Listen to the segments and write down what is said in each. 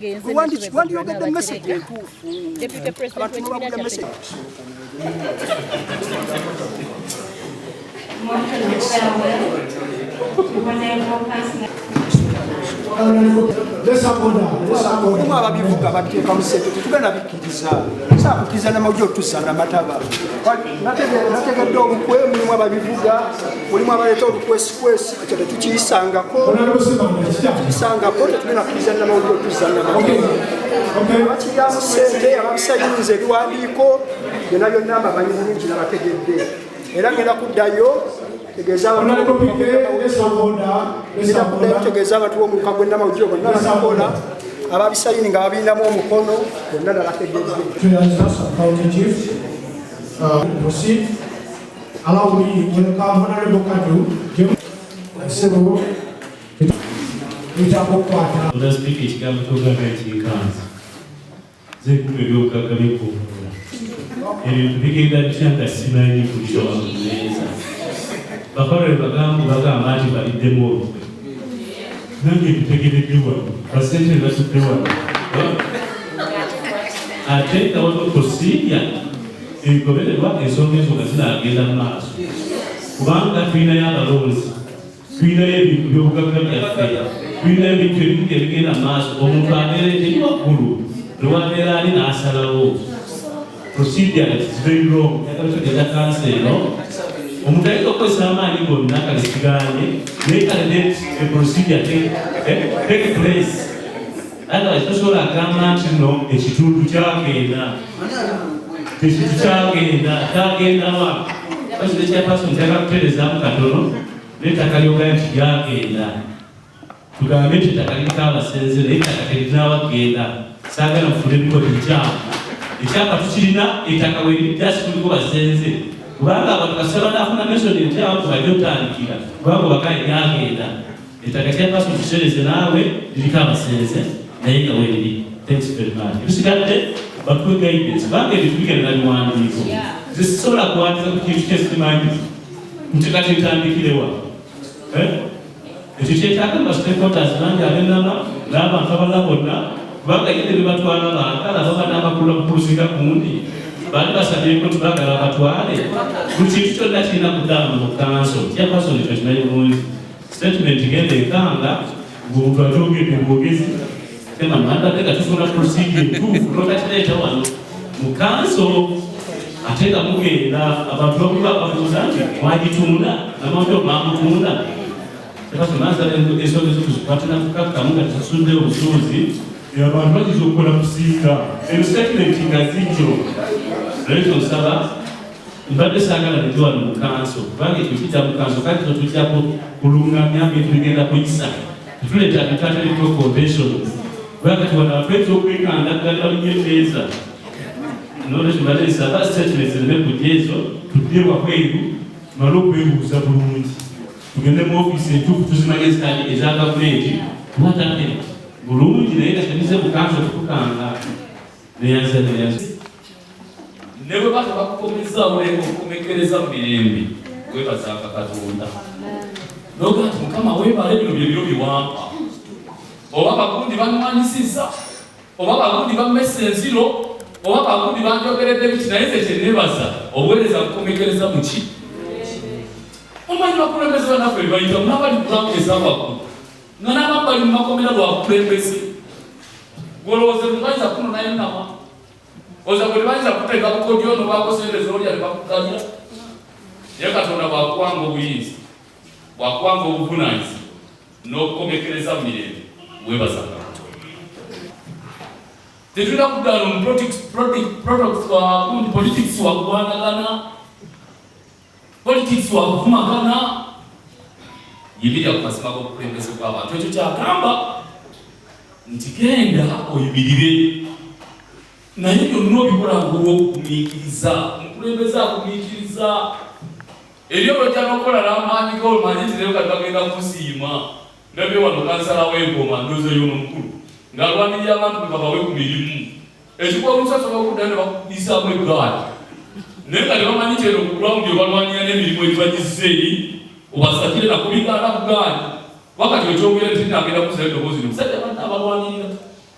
Wandiyogedde message entuufu, abantu nebabula message. Mulimu ababivuga babiteekamu sente, tetugenda bikkiriza, sakukkiriza namawulire otussa namataba. Nategedde olukwe, mulimu ababivuga, mulimu abaleeta olukwesikwesi, ekyo tetukiyisangako, tekiyisangako, tetugenda kukkiriza namawulire otussa namataba. Abakiryamu sente, ababisayinza ebiwandiiko byonna byonna mbamanyi bulungi, nabategedde, era ngenda kuddayo tegeeza abantu b'omuluka gw'ennamawujjo bonna babikola, ababisayini nga babirinamu omukono bonna nabategedde. Proceed. Allow me welcome Honorable Kadu. Sebo. Oda Sipiika, ekigambo kyogamba ekinkanzi zekuba ebyobugagga by'eggombolola, ebintu bigenda bitya nga simanyi kulisoma ku mmeeza? Bakolere bagambo bagamba nti baliddemu olukwe, nange mbitegeredde wano, basentebe batudde wano, ate nga waliwo procedure egobererwa ensonga ezo nga zinaagenda mu maaso, kubanga tulinayo abalonzi, tulinayo ebintu by'obugagga byaffe, tulinayo ebintu ebingi ebigenda mu maaso. Omuntu abeera eri waggulu newabeera ali n'asalawo, procedure is very wrong. Njagala tutegeeza kanso eno, omuntu ayinza okukozesa amaanyi gonna, kale sigaanye, naye kale let a procedure take place, otherwise tosobola agamba nti no ekitundu kyagenda, ekintu kyagenda, kyagendawa? President, chairperson, njagala kutereezaamu katono n'ettaka lyogaya nti lyagenda. Tugambe nti ettaka liriko abasenze, naye ettaka terinawa kgenda. Saagala mufune ebikolo ebikyamu. Ekyapa tukirina, ettaka weridasi kuliko basenze, kubanga abantu kasita banaafuna mesoni enkyamu bajja otandikira, kubanga obakaye lyagenda ettaka. Chairperson, tusereze naawe, liriko abasenze naye nga weriri. Thanks very much. Ebisigadde batuwe guidance, kubanga ebintu bigenda na biwandiiko. Nze sisobola kuwandiika ku kintu kyesimanyi nti kati ntandikirewa. Eh? Ekyo kyetaaga mu stakeholders bangi, ab'ennama n'abantu abalala bonna, kubanga ye ne bebatwala baagala baba n'amakulu okusinga kundi baali basabyeko nti baagala batwale. Buli kintu kyonna kirina kuddamu mu kanso. Chairperson, ekyo kimanyi bulungi. Statement genda ekanga ng'omuntu akyogedde bwogezi tema, nandadde nga tufuna procedure entuufu notakireeta wano mu kanso, ate nga mugenda abantu bakuba babuuza nti mwagitunda, namawulire mwamutunda. Tebasonazala ensonga ezo tuzikwatira kukakkamu nga tusasudde obusuuzi, abantu bakiza okukola kusiika eyo statement nga zijjo. Nolwekyo nsaba, mbadde saagala nti wano mu kanso, kubanga ekyo kijja mu kanso, kati totujja kulungamya bintu bigenda kuyisa, tetuleeta bitaterekeo convention, kubanga kati wano abantu okwekandagga balinye emmeeza. Nolwekyo mbadde nsaba statement zireme kujja ezo, tudde wabweru tumale okwebuuza bulungi, tugende mu ofiisi entuufu tuzimanye ezitali eza gavumenti, tubatate bulungi, naye nga tebize mu kanso tukukanga. Neyanza, neyanza. Ne bwe bata bakukomezaawo, naye okukomekereza mu mirembe, weebazanga Katonda noga nti, "Mukama weebale, bino bye biro biwampa." Oba bagundi banwanyisizza, oba bagundi bammesa enziro, oba bagundi banjogeredde biki, naye nze kyeneebaza, obuweereza bukomekereza muki? Omanyi bakulembeze banaffe bebayitamu n'abali kulanka ezawaggulu, nga n'abamu bali mu makomera lwa bukulembeze. Gwolowooza tebayinza kunonayo nama oza gwe, tebayinza kuteeka bukodyo nobaako sente zolya ne bakugalya. Naye Katonda bwakuwanga obuyinza, bwakuwanga obuvunanyizibwa n'okukomekereza mu mirembe, weebazanga Katonda. Tetulina kuddaano mu politics wa kulwanagana, politics wa kuvumagana. Yimirira ku mazima g'obukulembeze bw'abantu. Ekyo kyagamba nti genda oyimirire, naye byonna obikola ng'olw'okugumiikiriza. Omukulembeze agumiikiriza eri olwojja n'okukola n'amaanyi go, omanyi nti leero kati bagenda kusiima. Ndabye wano kansala w'Empoma, ndowooza yono omukulu, ng'alwanirira abantu be babawe ku mirimu. Ekikuba oluusi asobola okuddayo ne bakuyisaamu eggaali, naye nga tebamanyi nti eno ku ground obalwanirira n'emirimu egibagizza eri obasakire nakubigaana bugaali. Wakati okyogera nti nagenda kuzayo eddoboozi lyo, musajja banna abalwanirira.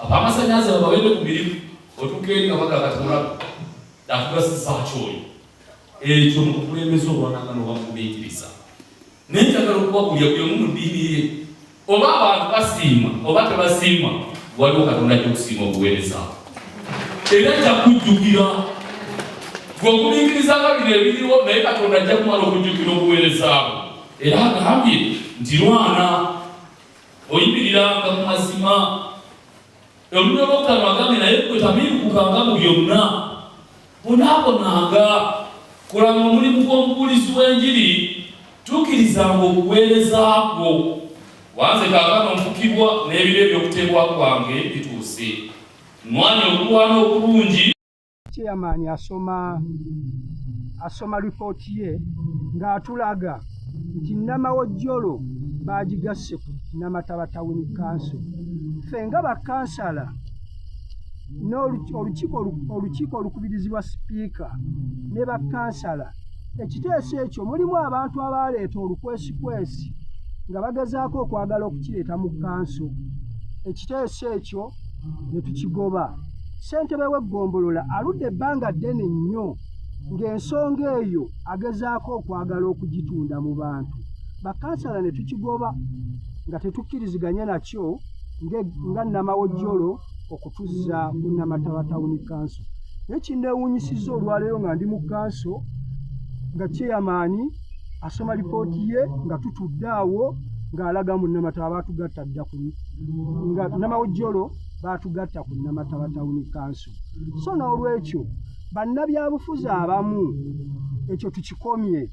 Abamasannyalaze babawere ku mirimu, otuuka eri nga bagamba kati mulabe atugasizza ki oyo. Ekyo mu bukulembeze olwananga n'obagumiikiriza. Naye njagala okubabuulira buli omu mu ddiini ye, oba abantu basiima oba tebasiima, waliwo Katonda ajja okusiima obuweereza bwo era ajja kujjukira. Gwe ogumiikiriza nga bino ebiriwo, naye Katonda ajja kumala okujjukira obuweereza bwo. Era agambye nti lwana, oyimiriranga mu mazima. Olulimi olwokutaano agambye naye ggwe tamiirukukanga mu byonna, bonaabonanga, kolanga omulimu gw'omubuulizi w'enjiri, tuukirizanga okuweereza kwo. Wanze kaakano nfukibwa, n'ebiro eby'okuteebwa kwange bituuse. Nnwanye okulwana okulungi. Chairman asoma asoma ripooti ye ng'atulaga nti Namawojjolo baagigasse ku Namataba Town Council. Ffe nga bakansala n'olukiiko olukiiko olukubirizibwa sipiika ne bakansala, ekiteeso ekyo mulimu abantu abaaleeta olukwesikwesi nga bagezaako okwagala okukireeta mu kanso. Ekiteeso ekyo ne tukigoba. Ssentebe w'eggombolola aludde ebbanga ddene nnyo ng'ensonga eyo agezaako okwagala okugitunda mu bantu. Bakansala ne tukigoba nga tetukkiriziganya nakyo nga Namawojjolo okutuzza ku Namataba Town Council. Naye kinneewuunyisizza olwaleero nga ndi mu kanso nga chairman asoma lipooti ye nga tutudde awo ng'alaga mu Namataba baatugatta dda ku nga Namawojjolo baatugatta ku Namataba Town Council. So n'olwekyo bannabyabufuzi abamu ekyo tukikomye.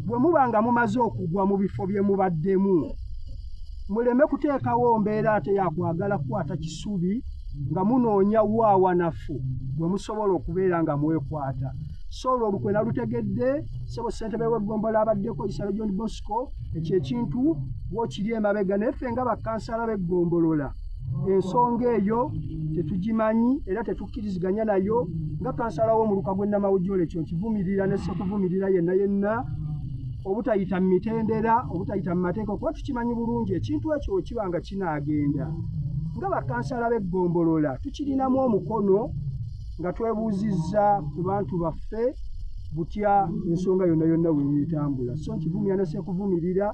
Bwe muba nga mumaze okugwa mu bifo bye mubaddemu, muleme kuteekawo mbeera ate ya kwagala kukwata kisubi nga munoonya wa awanafu we musobola okubeera nga mwekwata. So olwo olukwe nalutegedde, ssebo ssentebe w'eggombolola abaddeko Isabel John Bosco, ekyo ekintu w'okiri emabega, naye ffe nga bakansala b'eggombolola ensonga eyo tetugimanyi era tetukkiriziganya nayo. Nga kansala w'omuluka gw'e Namawojjolo ekyo nkivumirira ne ssekuvumirira yenna yenna obutayita mu mitendera, obutayita mu mateeka, kuba tukimanyi bulungi ekintu ekyo we kiba nga kinaagenda nga bakansala b'eggombolola tukirinamu omukono nga twebuuzizza ku bantu baffe butya ensonga yonna yonna weneetambula. So nkivumira ne ssekuvumirira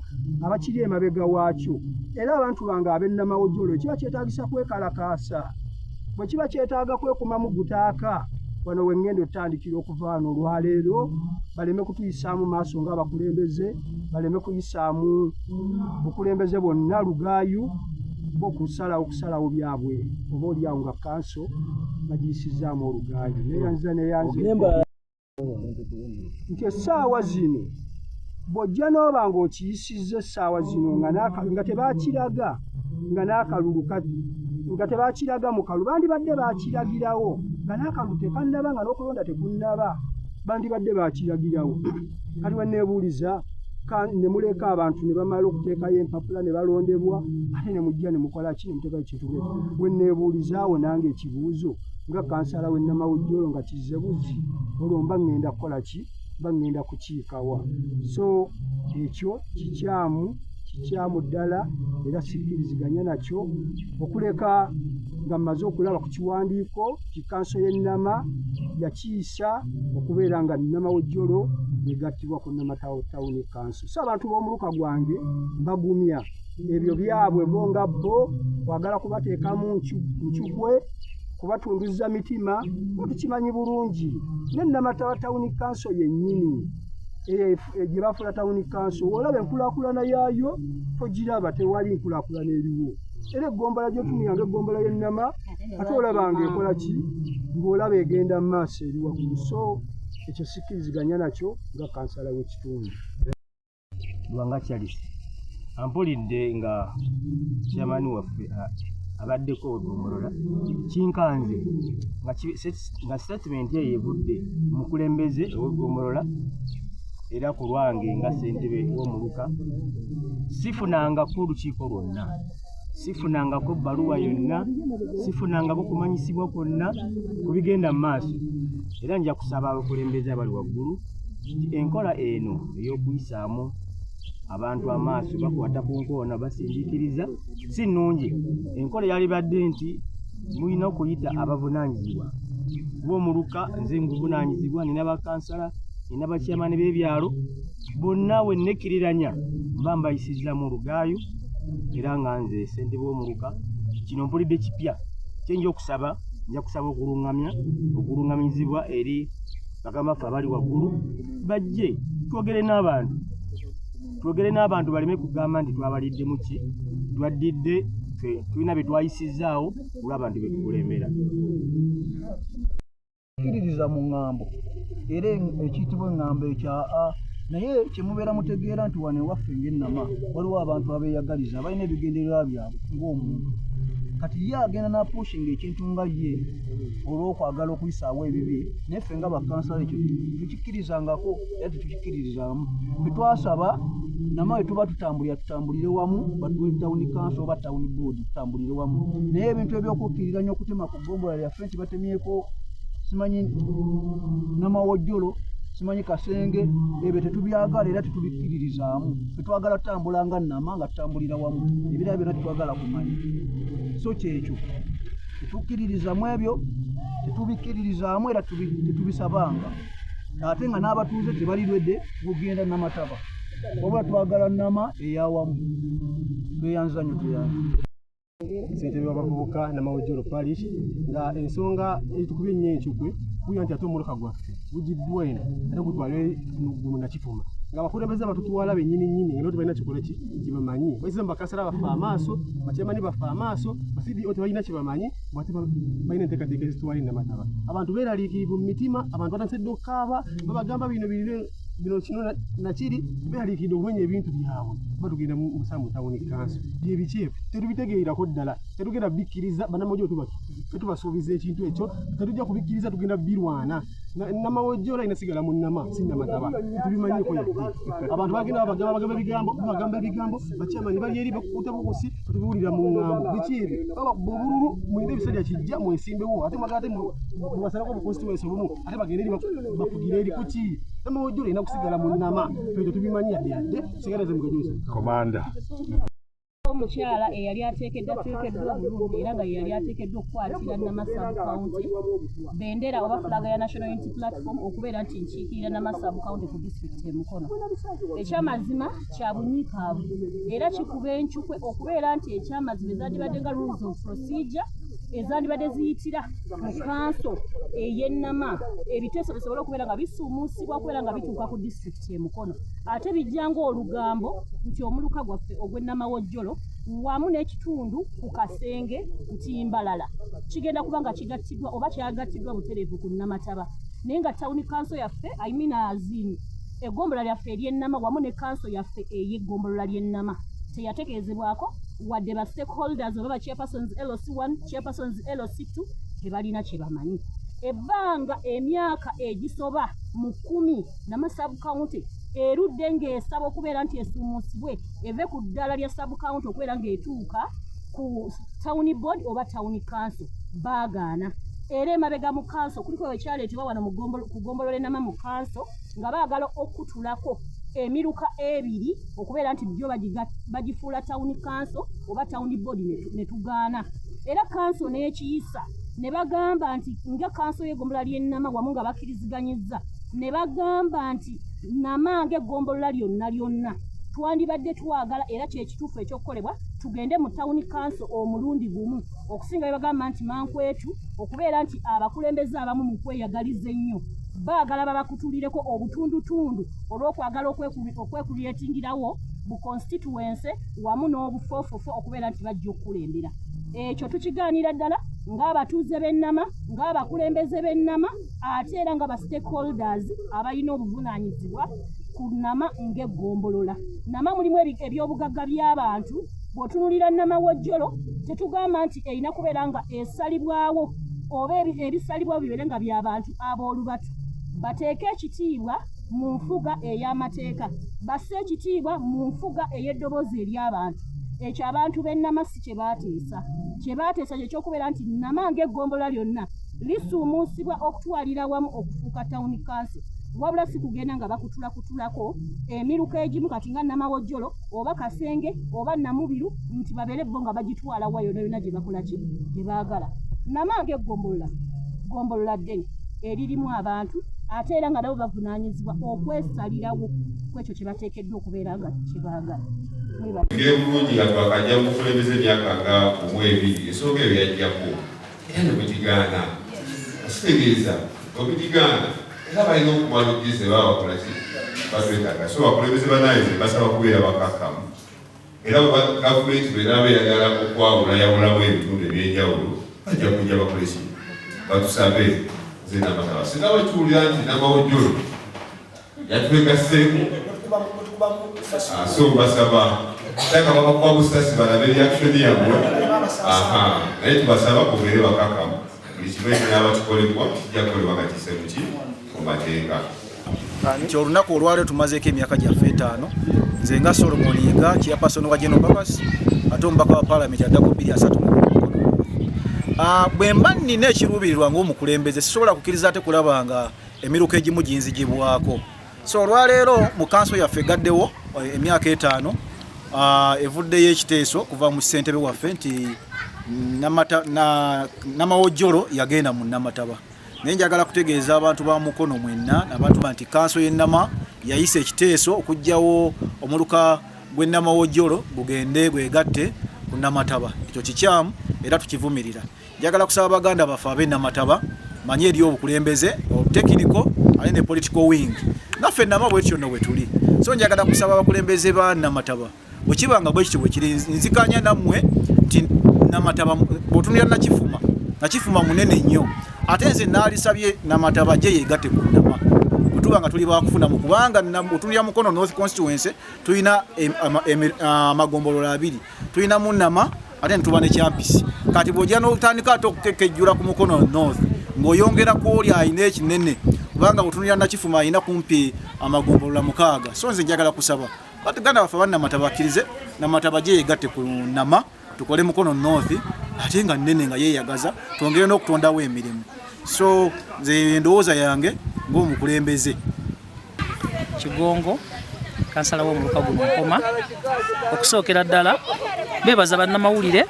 abakiri emabega waakyo. Era abantu bange ab'e Namawojjolo ekiba kyetaagisa kwekalakaasa, bwe kiba kyetaaga kwekumamu gutaaka, wano we ŋŋenda otandikira okuva wano olwaleero, baleme kutuyisaamu maaso ng'abakulembeze, baleme kuyisaamu bukulembeze bwonna lugaayu bo kusalawo kusalawo byabwe oba oli awo nga kanso bagiyisizzaamu olugaayu. Neyanziza neyanze nti essaawa zino bw'ojja n'oba ng'okiyisizza essaawa zino nga tebakiraga nga n'akalulu nga tebakiraga mu kalulu, bandibadde bakiragirawo nga n'akalulu tekannaba, nga n'okulonda tekunnaba, bandibadde bakiragirawo. Kati we neebuuliza ne muleka abantu ne bamala okuteekayo empapula ne balondebwa, ate ne mujja ne mukola ki ne muteekayo ekintu bwekyo. We neebuulizaawo nange ekibuuzo nga kansala w'e Namawojjolo nga kizze buzzi, olwo mba ŋŋenda kukola ki? Mba ŋŋenda kukiikawa? So ekyo kikyamu, kikyamu ddala, era sikkiriziganya nakyo okuleka nga mmaze okulaba ku kiwandiiko ki kanso y'e Nnama yakiyisa okubeera nga Namawojjolo egattibwa ku Namataba Town Council. So abantu b'omuluka gwange mbagumya ebyo byabwe bo nga bo kwagala kubateekamu ncukwe, kubatunduza mitima, bo tukimanyi bulungi ne Namataba Town Council yennyini gye bafuula Town Council, olaba enkulaakulana yaayo togiraba, tewali nkulaakulana eriwo. Era eggombolola gy'otunulira nga eggombolola y'e Nnama ate olaba ng'ekola ki, ng'olaba egenda mu maaso eri waggulu. So ekyo sikkiriziganya nakyo nga kansala w'ekitundu. Lwanga Charles ampulidde nga chairman waffe abaddeko weggombolola kinkanze nga statement eyo evudde mukulembeze ow'eggombolola, era ku lwange nga ssentebe w'omuluka sifunangako olukiiko lwonna, sifunangako bbaluwa yonna, sifunangako kumanyisibwa kwonna ku bigenda mu maaso. Era nja kusaba abakulembeze abali waggulu nti enkola eno ey'okuyisaamu abantu amaaso, bakwata ku nkoona, basindiikiriza, si nnungi. Enkola yalibadde nti Mulina okuyita abavunaanyizibwa, kuba omuluka nze nguvunaanyizibwa, nina bakansala, nina bakyamani b'ebyalo bonna, we nekkiriranya mba mbayisizzamu olugaayu, era nga nze ssentebe w'omuluka. Kino mpulidde kipya. Kyenja okusaba, nja kusaba okulungamya, okulungamizibwa eri bagamba ffe abali waggulu, bajje twogere n'abantu, twogere n'abantu baleme kugamba nti twabaliddemu ki, twaddidde ffe tulina bye twayisizzaawo olw'abantu be tukulembera. Kkiririza mu ŋŋambo era ekiyitibwa eŋŋambo ekya a, naye kye mubeera mutegeera nti wano ewaffe ng'ennama waliwo abantu abeeyagaliza, abalina ebigendererwa byabwe ng'omuntu. Kati ye agenda n'apushinga ekintu nga ye olw'okwagala okuyisaawo ebibi, naye ffe nga bakansala ekyo tukikkirizangako era tetukikkiririzaamu. Ffe twasaba nama we tuba tutambulira tutambulire wamu, batuwe town council oba town board, tutambulire wamu, naye ebintu eby'okukkiriranya okutema ku ggombolola lyaffe nti batemyeko simanyi Namawojjolo, simanyi Kasenge, ebyo tetubyagala era tetubikkiririzaamu. Tetwagala tutambula nga Nama, nga tutambulira wamu, ebirala byonna tetwagala kumanya. So kyekyo, tetukkiririzamu ebyo, tetubikkiririzaamu era tetubisabanga, ate nga n'abatuuze tebalirwedde kugenda Namataba, wabula twagala Nama eyawamu. Tweyanza nnyo, tweyanza. Ssentebe w'abavubuka Namawojjolo Parish, nga ensonga etukubye ennyo encukwe kuya nti ate omuluka gwaffe gugiddwa eno ate gutwale Nakifuma, nga abakulembeze abatutwala bennyini nnyini nga nabo tebalina kikola ki kyebamanyi. Bayisiza mu bakansala baffe amaaso, bakyamani baffe amaaso, ba CDO tebalina kyebamanyi, ate balina enteekateeka ezitwala enamataba. Abantu beeraliikirivu mu mitima, abantu batandise dda okukaaba, babagamba bino bino bino kino nakiri, beeraliikiridde okumenya ebintu byabwe. Batugenda musa mu tawuni kanso, byebiki ebyo tetubitegeererako ddala, tetugenda bikkiriza. Bannamawojjolo tubasuubiza ekintu ekyo, tetujja kubikkiriza, tugenda birwana. Namawojjolo alina sigala mu Nama, si Namataba, tetubimanyiiko yadde. Abantu bagenda babagamba bagamba ebigambo, babagamba ebigambo, bakyamani bali eri bakukuta bukusi, tetubiwulira mu ŋŋambo. Biki ebyo? Obululu mulina ebisajja kijja mwesimbewo, ate mwagala ate mubasalako bu constituency obumu, ate bagende eri bafugire eri kuki? Namawojjolo erina kusigala mu Nama, ffe tetubimanyi yadde yadde. Sigala ze mugajozi komanda. Omukyala eyali ateekeddwa ateekeddwa obulungi era nga yeyali ateekeddwa okukwatira Nama Sub County bendera oba flag ya National Unity Platform, okubeera nti nkiikirira Nama Sub County ku disitulikiti e Mukono, ekyamazima kya bunyiikaavu era kikuba encukwe okubeera nti ekyamazima ezandibadde nga rules of procedure ezandibadde ziyitira mu kanso ey'ennama, ebiteeso bisobole okubeera nga bisuumuusibwa okubeera nga bituuka ku disitulikiti e Mukono, ate bijja ng'olugambo nti omuluka gwaffe ogw'ennamawojjolo wamu n'ekitundu ku Kasenge nti Mbalala kigenda kuba nga kigattiddwa oba kyagattiddwa butereevu ku Namataba, naye nga town council yaffe, I mean as in eggombolola lyaffe ery'ennama wamu ne kanso yaffe ey'eggombolola ly'ennama teyategeezebwako, wadde ba stakeholders oba ba chairpersons LC1, chairpersons LC2 tebalina kye bamanyi. Ebbanga emyaka egisoba mu 10 Nama Sub County erudde ng'esaba okubeera nti esuumuusibwe eve ku ddaala lya sub county okubeera ng'etuuka ku town board oba town council, baagaana. Era emabega mu council kuliko ekyaleetebwa wano ku ggombolola enama mu council nga baagala okutulako emiruka ebiri okubeera nti byo bagifuula town council oba town board, ne tugaana. Era council n'ekiyisa ne bagamba nti nga council y'eggombolola ly'ennama wamu nga bakkiriziganyizza ne bagamba nti Nama ng'eggombolola lyonna lyonna twandibadde twagala, era kyekituufu ekyokukolebwa, tugende mu town council omulundi gumu, okusinga bye bagamba nti mankwetu okubeera nti abakulembeze abamu mu kweyagaliza ennyo baagala babakutulireko obutundutundu olw'okwagala okwekuliyetingirawo bu constituency wamu n'obufoofofo okubeera nti bajja okukulembera. Ekyo tukigaanira ddala ng'abatuuze b'ennama, ng'abakulembeze b'ennama, ate era nga ba stakeholders abalina obuvunaanyizibwa ku Nama ng'eggombolola. Nama mulimu ebyobugagga by'abantu. Bw'otunuulira Namawojjolo, tetugamba nti erina kubeera nga esalibwawo oba ebisalibwawo bibeere nga by'abantu ab'olubatu. Bateeke ekitiibwa mu nfuga ey'amateeka, basse ekitiibwa mu nfuga ey'eddoboozi ery'abantu. Ekyo abantu b'ennama si kye baateesa. Kye baateesa kye ky'okubeera nti Nama ng'eggombolola lyonna lisuumuusibwa okutwalira awamu okufuuka town council, wabula si kugenda nga bakutulakutulako emiruka egimu kati nga Namawojjolo oba Kasenge oba Namubiru nti babeere bo nga bagitwala wa yonna yonna gye bakola ki gye baagala. Nama ng'eggombolola, ggombolola ddene eririmu abantu ate era nga nabo bavunaanyizibwa okwesalirawo ku ekyo kye bateekeddwa okubeera nga kye baagala. Ngeri bulungi nga twakajja mu bukulembeze emyaka nga omu ebiri, ensonga eyo yajjako era ne mugigaana. Kitegeeza bwe mugigaana era balina okumala ogize baba bakola ki batwetaaga. So bakulembeze banaye nze mbasaba kubeera bakakkamu era gavumenti bwenaaba eyagala okwawulayawulamu ebitundu ebyenjawulo bajja kujja bakole ki batusabe. Nze Namataba singa bwekiwulira nti Namawojjolo yatwegasseeko so mbasaba taka babakuba busasi balabe reaction yammwe. Aha, naye tubasaba kubeere bakakamu, buli kimu ekinaaba kikolebwa kijja kukolebwa nga kise muki mu mateeka. Nti olunaku olwaleero tumazeeko emyaka gyaffe etaano, nze nga Solomon Yiga, chairperson wa General Purpose, ate omubaka wa Parliament addako 230 mu Mukono. Bwe mba nnina ekiruubirirwa ng'omukulembeze, sisobola kukkiriza ate kulaba nga emiruka egimu ginzigibwako. So olwaleero mu kanso yaffe egaddewo emyaka etaano, evuddeyo ekiteeso kuva mu ssentebe waffe nti Namawojjolo yagenda mu Namataba. Naye njagala kutegeeza abantu ba Mukono mwenna abantu nti kanso y'Ennama yayisa ekiteeso okuggyawo omuluka gw'Ennamawojjolo gugende gwegatte ku Namataba. Ekyo kikyamu era tukivumirira. Njagala kusaba baganda baffe ab'Ennamataba, manye eri obukulembeze obutekiniko ate ne political wing, naffe Ennama bwetyo nno bwe tuli. So njagala kusaba abakulembeze ba Namataba, bwe kiba nga bwekityo bwe kiri, nzikanya nammwe nti Namataba bw'otunulira Nakifuma, Nakifuma munene nnyo, ate nze naalisabye Namataba gye yeegatte ku Nnama bwe tuba nga tuli bakufunamu, kubanga otunulira Mukono North Constituency tulina amagombolola abiri, tulina mu Nnama ate netuba ne Kyampisi. Kati bw'ojja n'otandika ate okukekejjula ku Mukono North ng'oyongera ku oli alina ekinene, kubanga bw'otunulira Nakifuma alina kumpi amagombolola 6. So nze njagala kusaba baganda baffe Abannamataba bakkirize Namataba gye yeegatte ku Nnama, tukole Mukono North ate nga nnene nga yeeyagaza, twongere n'okutondawo emirimu. So nze endowooza yange ng'omukulembeze. Kigongo, kansala w'omuluka guno Nkoma, okusookera ddala beebaza bannamawulire,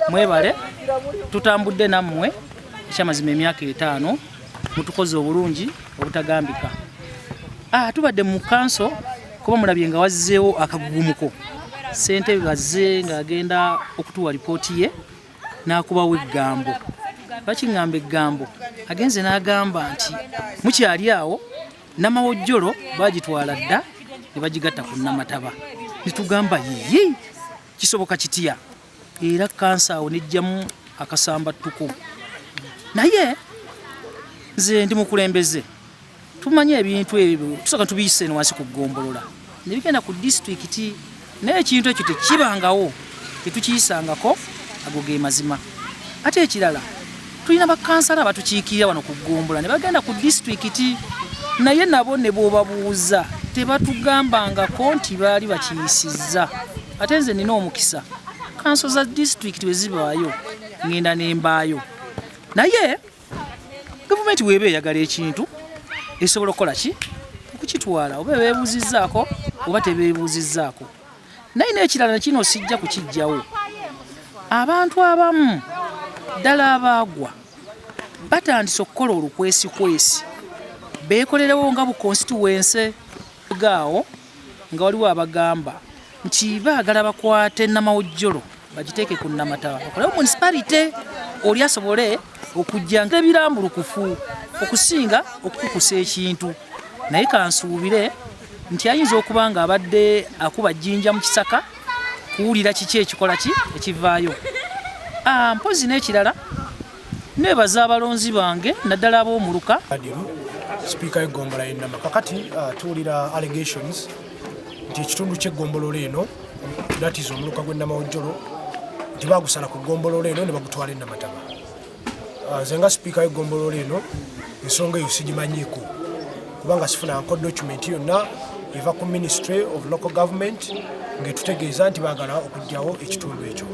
mwebale tutambudde nammwe ekyamazima emyaka etaano, mutukoze obulungi obutagambika. Tubadde mu kanso kuba mulabye nga wazzeewo akagugumuko, ssentebe bazze ng'agenda okutuwa lipooti ye n'akubawo eggambo. Lwaki ŋŋamba eggambo? Agenze n'agamba nti mukyali awo Namawojjolo bagitwala dda ne bagigatta ku Namataba. Ne tugamba yiyi kisoboka kitya? Era kansa awo nejjamu akasambattuko. Naye nze ndi mukulembeze, tumanyi ebintu ebyo tusooka tubiyise eno wansi ku ggombolola ne bigenda ku disitulikiti, naye ekintu ekyo tekibangawo, tetukiyisangako, ago ge mazima. Ate ekirala tulina bakansala abatukiikirira wano ku ggombolola ne bagenda ku disitulikiti, naye nabo ne bw'obabuuza tebatugambangako nti baali bakiyisizza. Ate nze nina omukisa, kanso za disitulikiti bwe zibaayo ngenda ne mbaayo, naye gavumenti bw'eba eyagala ekintu esobola okukola ki okukitwala, oba ebeebuuzizzaako oba tebeebuuzizzaako. Naye n'ekirala kino sijja kukiggyawo, abantu abamu ddala abaagwa batandise okukola olukwesikwesi, beekolerewo nga bu constituency gaawo, nga waliwo abagamba nti baagala bakwate Namawojjolo bagiteeke ku Namataba bakolewo municipality, oli asobole okujja ebirambulukufu okusinga okukukusa ekintu. Naye kansuubire nti ayinza okuba nga abadde akuba jjinja mu kisaka kuwulira kiki ekikola ki ekivaayo. Mpozi n'ekirala neebaza abalonzi bange naddala ab'omuluka. Sipiika w'eggombolola y'Ennama, kakati tuwulira allegations nti ekitundu ky'eggombolola eno, that is omuluka gw'Ennamawojjolo, nti baagusala ku ggombolola eno ne bagutwala Ennamataba. Nze nga sipiika w'eggombolola eno ensonga eyo sigimanyiiko, kubanga sifunanko document yonna eva ku Ministry of Local Government ng'etutegeeza nti baagala okuggyawo ekitundu ekyo.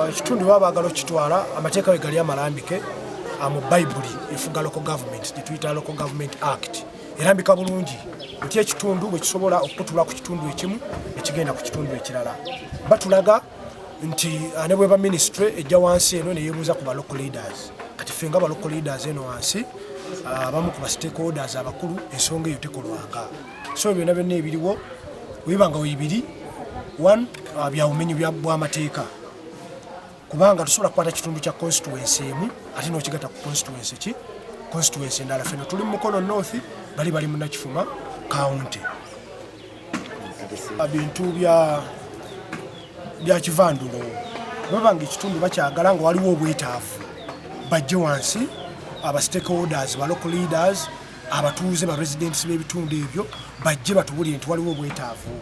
Ekitundu baba baagala okukitwala, amateeka we gali amalambike mu Bayibuli efuga local government gye tuyita Local Government Act, erambika bulungi nti ekitundu bwe kisobola okukutula ku kitundu ekimu ekigenda ku kitundu ekirala. Batulaga Nti ne bweba ministry ejja wansi eno neyebuuza ku ba local leaders. Kati ffe nga ba local leaders eno wansi, abamu ku ba stakeholders abakulu, ensonga eyo tekolwanga. So byonna byonna ebiriwo webiba nga webiri one, bya bumenyi bw'amateeka, kubanga tosobola kukwata kitundu kya constituency emu ate n'okigatta ku constituency ki constituency endala. Ffeno tuli mu Mukono North, bali bali mu Nakifuma County. Bintu bya kivandulo. Baba nga ekitundu bakyagala, nga waliwo obwetaavu, bajje wansi aba stakeholders, ba local leaders, abatuuze, ba residents b'ebitundu ebyo, bajje batubulire nti waliwo obwetaavu,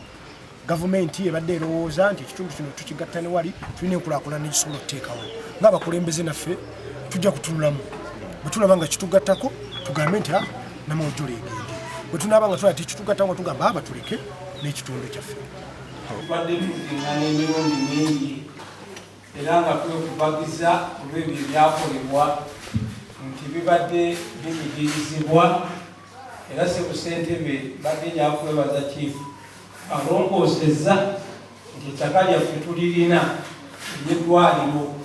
gavumenti ebadde erowooza nti ekitundu kino tukigatta ne wali, tulina enkulaakulana egisobola okuteekawo. Ng'abakulembeze naffe tujja kutunulamu, bwe tulaba nga kitugattako tugambe nti, "Ah, Namawojjolo egende." Bwe tunaaba nga tulaba tekitugattako, nga tugamba, "Aba tuleke n'ekitundu kyaffe." Tubadde tuziŋŋana emirundi mingi era nga twekubagiza olw'ebyo ebyakolebwa nti bibadde binyigirizibwa. Era sebusentebe badde gyakwebaza chief alongoosezza nti ettaka lyaffe tulirina ery'eddwaliro.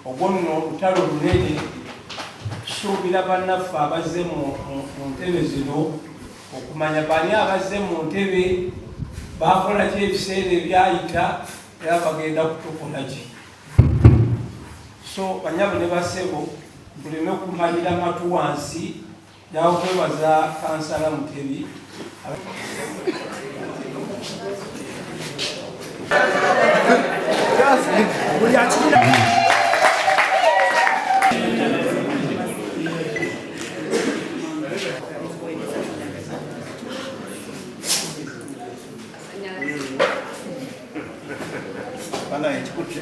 Ogwo nno olutalo lunene. Tusuubira bannaffe abazze mu ntebe zino okumanya bani abazze mu ntebe, bakola ki ebiseera ebyayita, era bagenda kutukola ki. So banyabo ne basebo, tuleme kumalira matu wansi. Yakwebaza kansala Mutebi. Buli akirina. Bana ekikutte.